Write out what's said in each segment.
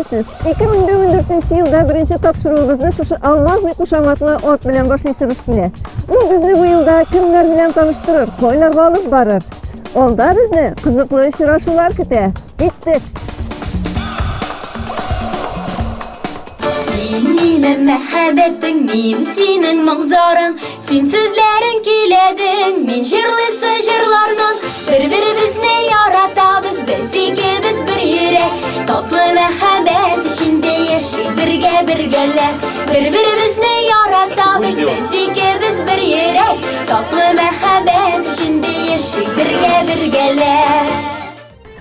Исәнмесез! 2014 елда беренче тапшыруыбызны шушы Алмазный кушаматлы ат белән башлыйсыбыз килә. Ул безне бу елда кемнәр белән таныштырыр, кайларга алып барыр? Алда безне кызыклы очрашулар көтә. Киттек! Син минем мәхәббәтең, мин синең моң-зарың. Син сүзләрең көйләдең, мин җырлыйсы җырларның. Бер-беребезне яратабыз, без икебез бер йөрәк. Татлы мәхәббәт эчендә яши бергә бергәләп. Бер-беребезне яратабыз, без икебез бер йөрәк. Татлы мәхәббәт эчендә яши бергә бергәләп.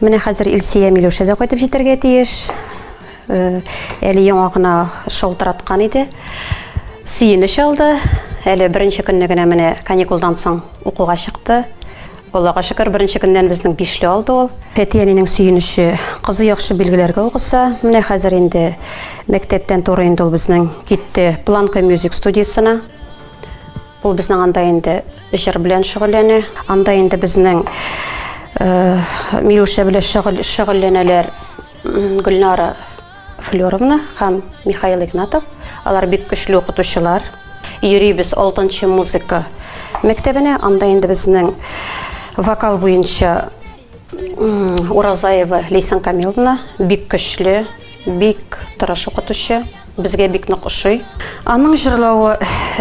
Менә хәзер Илсия Миләүшә дә кайтып җитәргә тиеш. Э, әле яңа гына шалтыраткан иде. Сөенеч алды. Әле беренче көнне генә менә каникулдан соң укуга чыкты. Аллага шөкер, беренче көннән безнең бишле алды ул. Әти-әнинең сөенече, кызы яхшы билгеләргә укыса, менә хәзер инде мәктәптән туры инде ул безнең китте Планка Мюзик студиясенә. Ул безнең анда инде җыр белән шөгыльләнә. Анда инде безнең э, Миләүшә белән шөгыльләнәләр Гөлнара Флеровна һәм Михаил Игнатов. Алар бик көчле укытучылар. Йөрибез 6 музыка мәктәбенә. Анда инде безнең вокал буенча Уразаева Лейсан Камиловна бик көчле, бик тырыш укытучы. Безгә бик нык ошый. Аның җырлавы,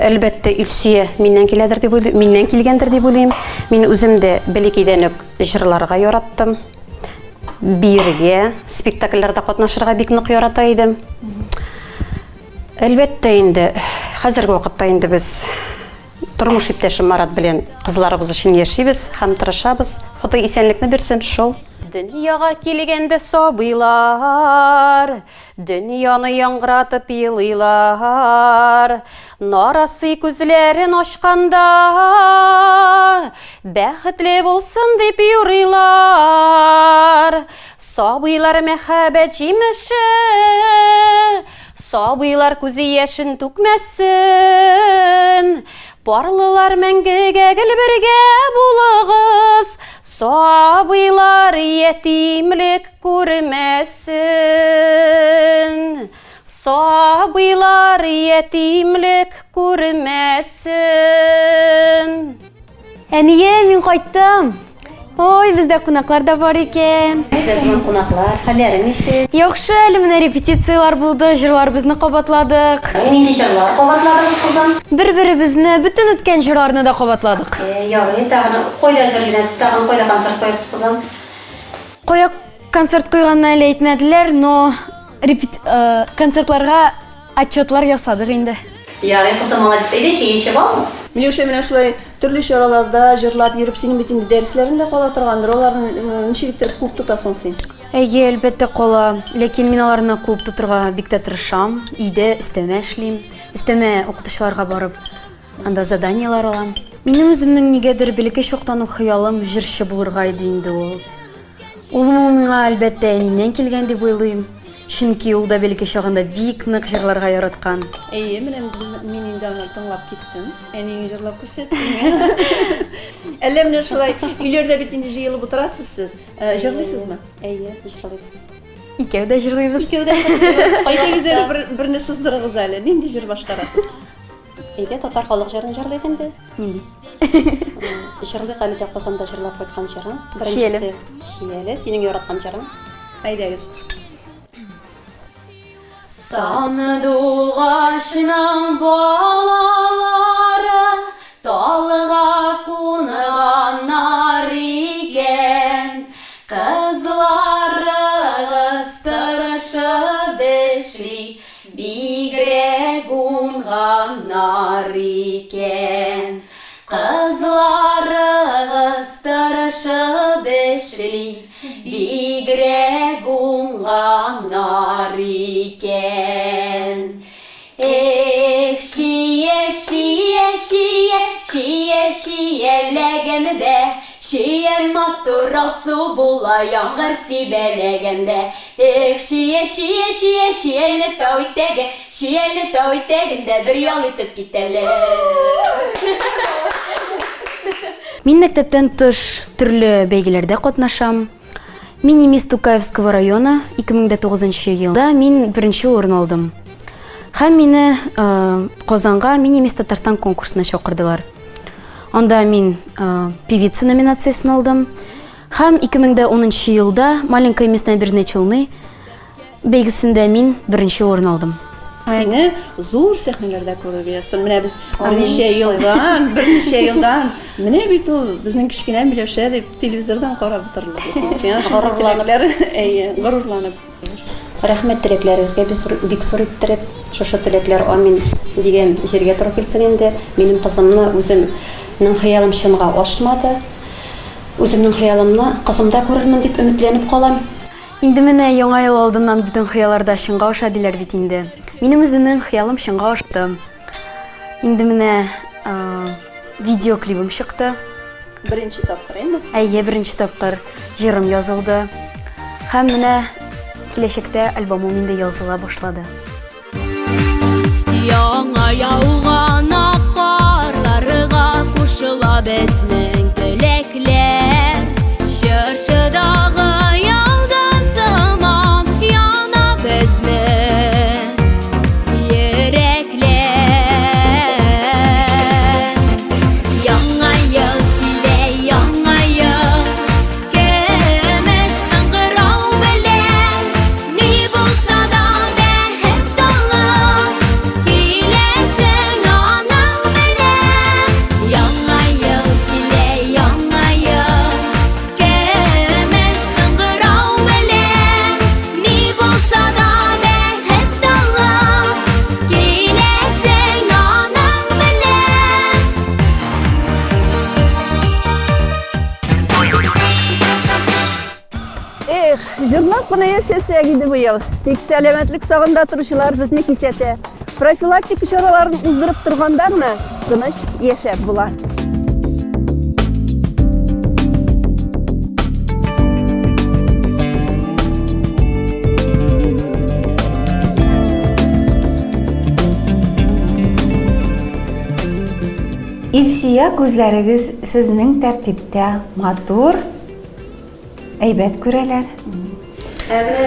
әлбәттә, Илсөя миннән киләдер дип уйлыйм, миннән килгәндер дип уйлыйм. Мин үзем дә бәләкәйдән үк җырларга яраттым. Биергә, спектакльләрдә катнашырга бик нык ярата идем. Әлбәттә инде, хәзерге вакытта инде без Тормыш иптәшем Марат белән кызларыбыз өчен яшибез һәм тырышабыз. Ходай исәнлекне бирсен, шул. Дөньяга килгәндә сабыйлар, Дөньяны яңгыратып елыйлар. Нарасый күзләрен ачканда, Бәхетле булсын дип юрыйлар. Сабыйлар мәхәббәт җимеше, Сабыйлар күзе яшен түкмәсен. Парлылар мәңгегә гел бергә булыгыз, Сабыйлар ятимлек күрмәсен. Сабыйлар ятимлек күрмәсен. Әнием, мин кайттым. Ой, бездә кунаклар да бар икән. Сезнең кунаклар, хәлләрең ничек? Яхшы, әле менә репетицияләр булды, җырларыбызны кабатладык. Нинди җырлар кабатладыгыз, кызым? Бер-беребезне, бөтен үткән җырларны да кабатладык. Э, ярый, тагын кайда әзерләнәсез, тагын кайда концерт куясыз, кызым? Кая концерт куйганны әле әйтмәделәр, но репет... Э, концертларга Отчетлар ясадык инде. Ярый, кызым, молодец. Әйдә, чәй эчеп ал. Миләүшә, менә шулай төрле чараларда җырлап йөреп, синең бит инде дәресләрең дә кала торгандыр. Аларны ничек иттереп куып тотасың син? Әйе, әлбәттә кала. Ләкин мин аларны куып тотырга бик тә тырышам. Өйдә өстәмә эшлим. Өстәмә укытучыларга барып, анда заданиеләр алам. Минем үземнең нигәдер бәләкәй чактан ук хыялым җырчы булырга иде инде ул. Ул миңа, әлбәттә, әниемнән килгән дип уйлыйм. Чөнки ул да бәләкәй чагында бик нык җырларга яраткан. Әйе, менә без, мин инде аны тыңлап киттем. Әниең җырлап күрсәтте миңа. Әллә менә шулай өйләрдә бит инде җыелып утырасыз сез. Э, җырлыйсызмы? Әйе, җырлыйбыз. Икәү дә җырлыйбыз. Икәү дә җырлыйбыз. Әйдәгез әле бер, берне сыздырыгыз әле. Нинди җыр башкарасыз? Әйдә, татар халык җырын җырлыйк инде. Нинди? Җырлыйк әле дә Казанда җырлап кайткан җырың. Чияле. Беренчесе Чияле, синең яраткан җырың. Әйдәгез. Сандугачның балалары талга кунганнар икән. Кызларыгыз тырышып эшли, Бигрәк уңганнар икән. Кызларыгыз тырышып эшли, Бигрәк уңганнар икән. Эх, чия, чия, чия, чия чияләгәндә, Чия матур алсу була яңгыр сибәләгәндә. Эх, чия, чия, чия, чияле тау итәге, Чияле тау итәгендә бер ял итеп кит әле. Мин мәктәптән тыш төрле бәйгеләрдә катнашам. Мини-мисс Тукаевского района 2009 елда мин беренче урын алдым. Һәм мине э, Казанга Мини-мисс Татарстан конкурсына чакырдылар. Анда мин э, певица номинациясен алдым. Һәм 2010 елда Маленькая мисс Набережные Челны бәйгесендә мин беренче урын алдым. Сине зур сәхнәләрдә күрергә язсын. Менә без берничә елдан, берничә елдан, менә бит ул безнең кечкенә Миләүшә дип телевизордан карап утырырбыз. Сиңа горурланып, әйе, горурланып. Рәхмәт теләкләрегезгә бик зур, бик зур иттереп. Шушы теләкләр амин дигән җиргә туры килсен инде. Минем кызымны үземнең хыялым чынга ашмады. Үземнең хыялымны кызымда күрермен дип өметләнеп калам. Инде менә Яңа ел алдыннан бөтен хыяллар да чынга аша диләр бит инде. Минем үземнең хыялым чынга ашты. Инде менә видеоклибым чыкты. Беренче тапкыр инде? Әйе, беренче тапкыр җырым язылды. Һәм менә киләчәктә альбомым инде языла башлады. Яңа яуган ак карларга кушыла безнең теләкләр. Чыршыдагы йолдыз сыман яна безнең йөрәкләр. Яңа ел килә, яңа ел, көмеш кыңгырау белән. Ни булса да бәхет алып киләсең аның белән. Яңа ел килә, яңа ел, көмеш кыңгырау белән. Ни булса да бәхет алып киләсең аның белән. Эх, җырлап кына яшәсәк иде быел. Тик сәламәтлек сагында торучылар безне кисәтә. Профилактика чараларын уздырып торганда гына тыныч яшәп була. Илсөя, күзләрегез сезнең тәртиптә, матур. Әйбәт күрәләр. Ә менә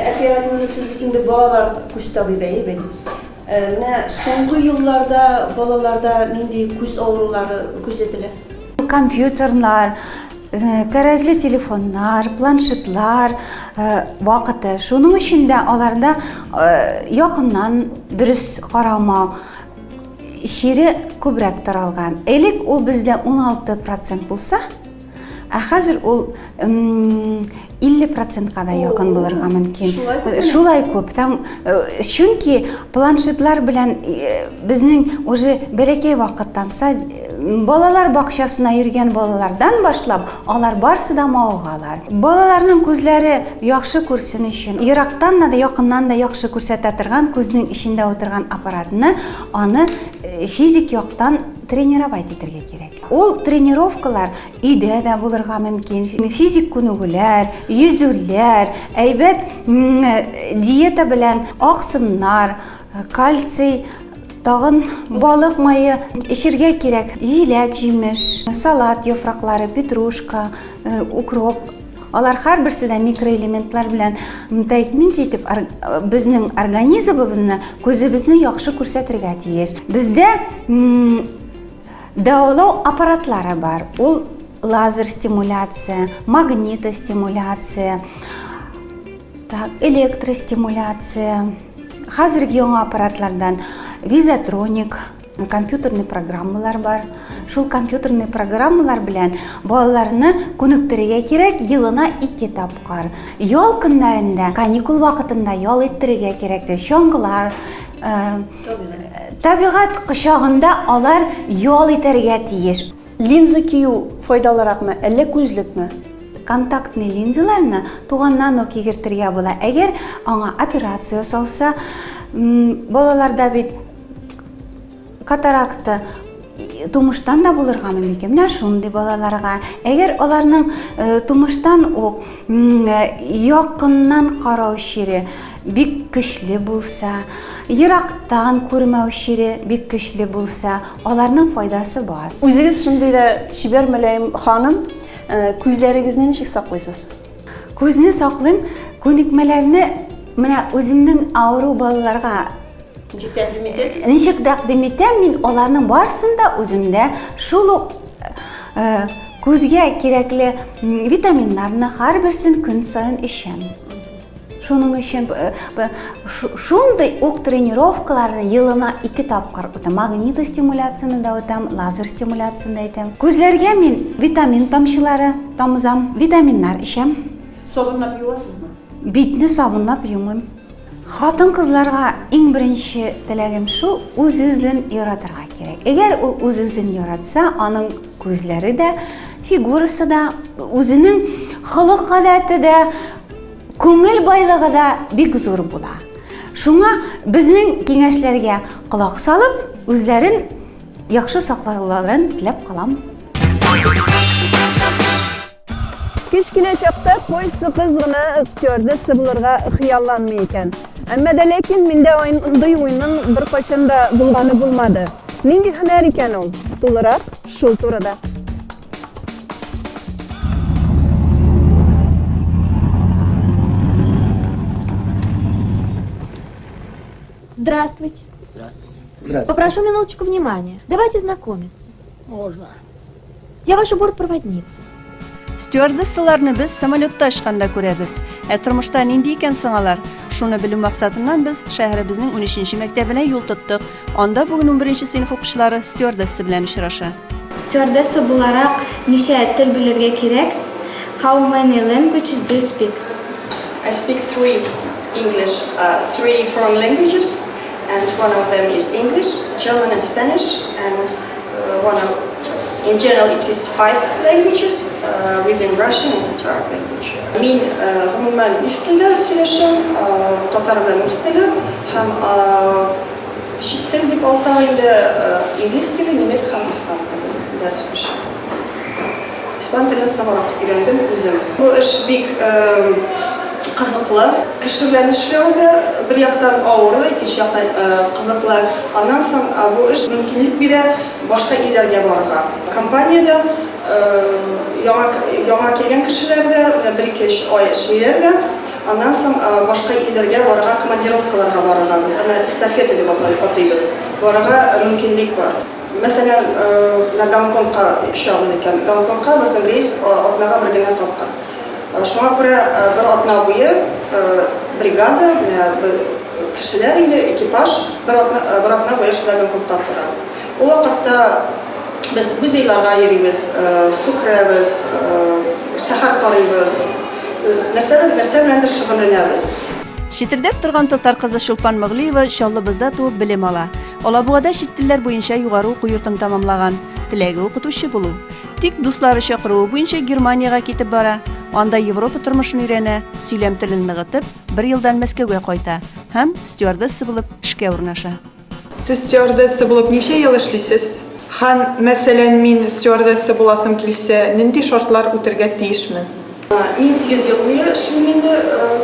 Әлфия Радмировна, сез бит инде балалар күз табибе, әйе бит? Менә соңгы елларда балаларда нинди күз авырулары күзәтелә? Компьютерлар, кәрәзле телефоннар, планшетлар вакыты. Шуның өчен дә аларда якыннан дөрес карамау чире күбрәк таралган. Элек ул бездә 16 процент булса, Ә хәзер ул 50 процентка да якын булырга мөмкин. Шулай күп. Там, э, чөнки планшетлар белән э, безнең уже бәләкәй вакыттан э, балалар бакчасына йөргән балалардан башлап, алар барсы да мавыгалар. Балаларның күзләре яхшы күрсен өчен, ерактан да, якыннан да яхшы күрсәтә торган күзнең эчендә утырган аппаратны аны физик яктан тренировать итәргә кирәк. Ул тренировкалар өйдә дә булырга мөмкин. Физик күнегүләр, йөзүләр, әйбәт диета белән аксымнар, кальций, тагын балык мае эчергә кирәк. Җиләк-җимеш, салат яфраклары, петрушка, э, укроп. Алар һәрберсе дә микроэлементлар белән тәэмин итеп безнең организмыбызны, күзебезне яхшы күрсәтергә тиеш. Бездә Дәвалау аппаратлары бар. Ул лазер стимуляция, магнитостимуляция, так, электростимуляция. Хәзерге яңа аппаратлардан визотроник, компьютерный программалар бар. Шул компьютерный программалар белән балаларны күнектерергә кирәк елына ике тапкыр. Ял көннәрендә, каникул вакытында ял иттерергә кирәк. Чаңгылар, э, Табигать кочагында алар ял итәргә тиеш. Линза кию файдалыракмы, әллә күзлекме? Контактный линзаларны туганнан ук кигертергә була. Әгәр аңа операция ясалса, балаларда бит катаракта тумыштан да булырга мөмкин. Менә шундый балаларга, әгәр аларның э, тумыштан ук э, якыннан карау чире бик көчле булса, ерактан күрмәү чире бик көчле булса, аларның файдасы бар. Үзегез шундый да чибәр мөлаем ханым, э, күзләрегезне ничек саклыйсыз? Күзне саклыйм, күнекмәләрне менә үземнең авыру балаларга Ничек тәкъдим итәсез? Ничек тәкъдим итәм, мин аларның барысын да үземдә шул ук күзгә кирәкле витаминнарны һәрберсен көн саен эчәм. Шуның өчен шундый ук тренировкаларны елына ике тапкыр үтәм. Магнитостимуляцияне дә үтәм, лазер стимуляцияне дә үтәм. Күзләргә мин витамин тамчылары тамызам, витаминнар эчәм. Сабынлап юасызмы? Битне сабынлап юмыйм. Хатын-кызларга иң беренче теләгем шул, үз-үзен яратырга кирәк. Әгәр ул үз-үзен яратса, аның күзләре дә, фигурасы да, үзенең холык-гадәте дә, күңел байлыгы да бик зур була. Шуңа безнең киңәшләргә колак салып, үзләрен яхшы саклауларын теләп калам. Кечкенә чакта кайсы кыз гына стюардесса булырга хыялланмый икән? Әмма дә ләкин миндә андый уйның беркайчан да булганы булмады. Нинди һөнәр икән ул? Тулырак шул турыда. Здравствуйте. Здравствуйте. Здравствуйте. Попрошу минуточку внимания. Давайте знакомиться. Можно. Я ваша бортпроводница. Стюардессаларны без самолетта очканда күрәбез. Ә тормышта нинди икән соң алар? Шуны белү максатыннан без шәһәребезнең унөченче мәктәбенә юл тоттык. Анда бүген унберенче сыйныф укучылары стюардесса белән очраша. Стюардесса буларак ничә тел белергә кирәк? How many languages do you speak? I speak three English, three foreign languages, and one of them is English, German and Spanish, and one of, in general it is five languages within Russian and Tatar language. Мин гомумән өч телдә сөйләшәм, татар белән рус теле һәм чит тел дип алсак инде инглиз теле, немец һәм испан телендә сөйләшәм. Испан телен соңрак өйрәндем үзем. Бу эш бик кызыклы. Кеше белән эшләү дә бер яктан авыр, икенче яктан кызыклы. Аннан соң бу эш мөмкинлек бирә башка илләргә барырга. Компаниядә яңа яңа килгән кешеләр дә менә бер-ике-өч ай эшлиләр дә, аннан соң башка илләргә барырга, командировкаларга барырга, без аны эстафета дип атыйбыз, барырга мөмкинлек бар. Мәсәлән, менә Гонконгка очабыз икән. Гонконгка безнең рейс атнага бер генә тапкыр. Шуңа күрә бер атна буе бригада, менә кешеләр инде, экипаж бер атна, бер атна буе шунда Гонконгта тора. Ул вакытта без музейларга йөрибез, су керәбез, шәһәр карыйбыз, нәрсәдер, нәрсә беләндер шөгыльләнәбез. Четердәп торган татар кызы Чулпан Мөглиева Чаллыбызда туып белем ала. Алабугада чит телләр буенча югары уку йортын тәмамлаган. Теләге укытучы булу. Тик дуслары чакыруы буенча Германиягә китеп бара. Анда Европа тормышын өйрәнә, сөйләм телен ныгытып, бер елдан Мәскәүгә кайта һәм стюардесса булып эшкә урнаша. Сез стюардесса булып ничә ел эшлисез? Һәм, мәсәлән, мин стюардесса буласым килсә, нинди шартлар үтәргә тиешмен? Мин сигез ел буе эшлим инде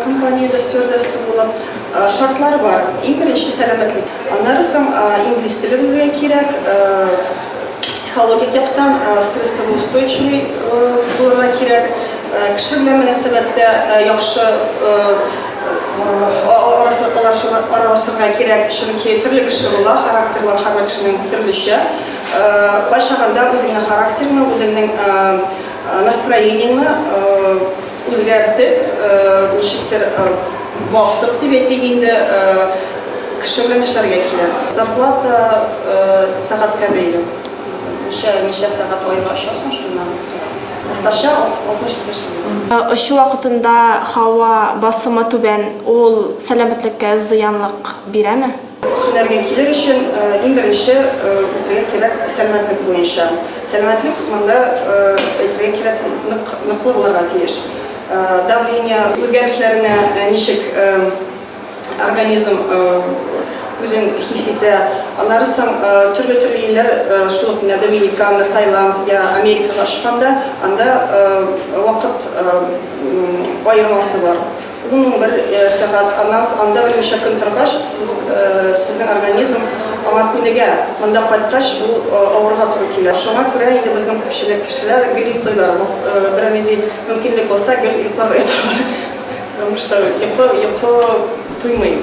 компаниядә стюардесса булып. Шартлар бар. Иң беренче сәламәтлек. Аннары соң инглиз теле белергә кирәк, психологик яктан стрессово устойчивый булырга кирәк, кеше белән мөнәсәбәттә яхшы аралашырга кирәк, чөнки төрле кеше була, характерлар һәрбер кешенең төрлечә. Кайчагында үзеңнең характерыңны, үзеңнең настроениеңне үзгәртеп, ничектер басып дип әйтик инде, кеше белән эшләргә кирәк. Зарплата сәгатькә бәйле. Ничә, ничә сәгать айга очасың, шуннан тора. Уртача 60-70 мең. Очу вакытында һава басымы түбән, ул сәламәтлеккә зыянлык бирәме? Һөнәргә килер өчен иң беренче үтергә кирәк сәламәтлек буенча. Сәламәтлек монда әйтергә кирәк нык, ныклы булырга тиеш. Давление үзгәрешләренә ничек организм үзен хис итә. Аннары соң төрле-төрле илләр, шул ук менә Доминикана, Таиланд я Америкага очканда, анда вакыт аермасы бар. 11 сәгать, аннан анда берничә көн торгач, сез, сезнең организм аңа күнегә. Монда кайткач, ул авырга туры килә. Шуңа күрә инде безнең күпчелек кешеләр гел йоклыйлар. Берәр нинди мөмкинлек булса, гел йокларга яталар. Потому что йокы, йокы туймый.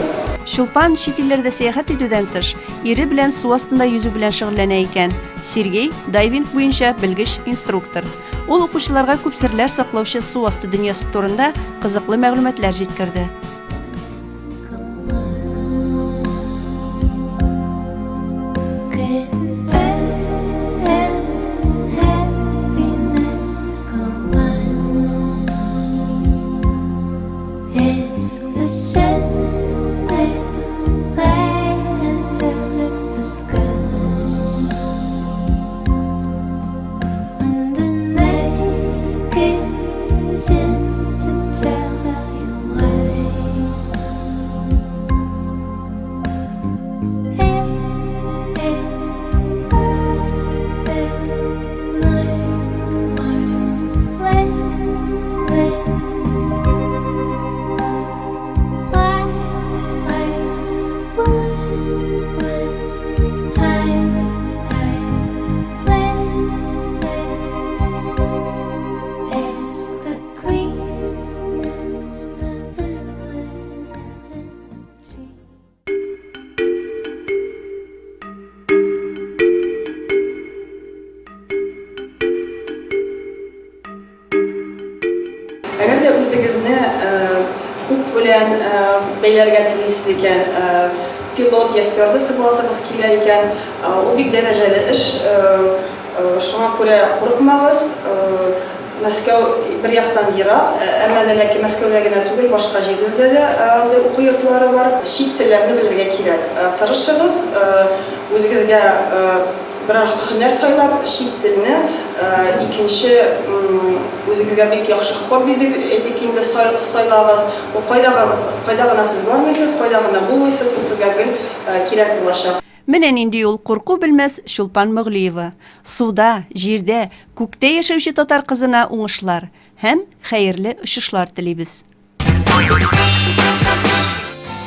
Чулпан, чит илләрдә сәяхәт итүдән тыш, ире белән су астында йөзү белән шөгыльләнә икән. Сергей, дайвинг буенча белгеч-инструктор. Ул укучыларга күп серләр саклаучы су асты дөньясы турында кызыклы мәгълүматлар җиткерде. Әгәр дә үзегезне күк белән бәйләргә телисез икән, пилот я стюардесса буласыгыз килә икән, ул бик дәрәҗәле эш, шуңа күрә курыкмагыз. Мәскәү бер яктан ерак, әмма дә ләкин Мәскәүдә генә түгел, башка җирләрдә дә андый уку йортлары бар. Чит телләрне белергә кирәк. Тырышыгыз, үзегезгә берәр һөнәр сайлап, чит телне икенче үзегезгә бик яхшы хобби дип әйтик инде, сайлагыз. Ул кайда кайда гына сез бармыйсыз, кайда гына булмыйсыз, ул сезгә гел кирәк булачак. Менә нинди ул курку белмәс Чулпан Мөгълиева. Суда, җирдә, күктә яшәүче татар кызына уңышлар һәм хәерле очышлар телибез.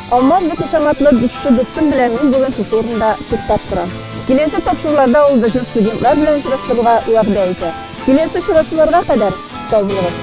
Алмаз бу кушаматлы дусты дустым белән мин бүген шушы урында туктап торам. Киләсе тапшыруларда ул безне студентлар белән очраштыруга вәгъдә итә. Киләсе очрашуларга кадәр сау булыгыз!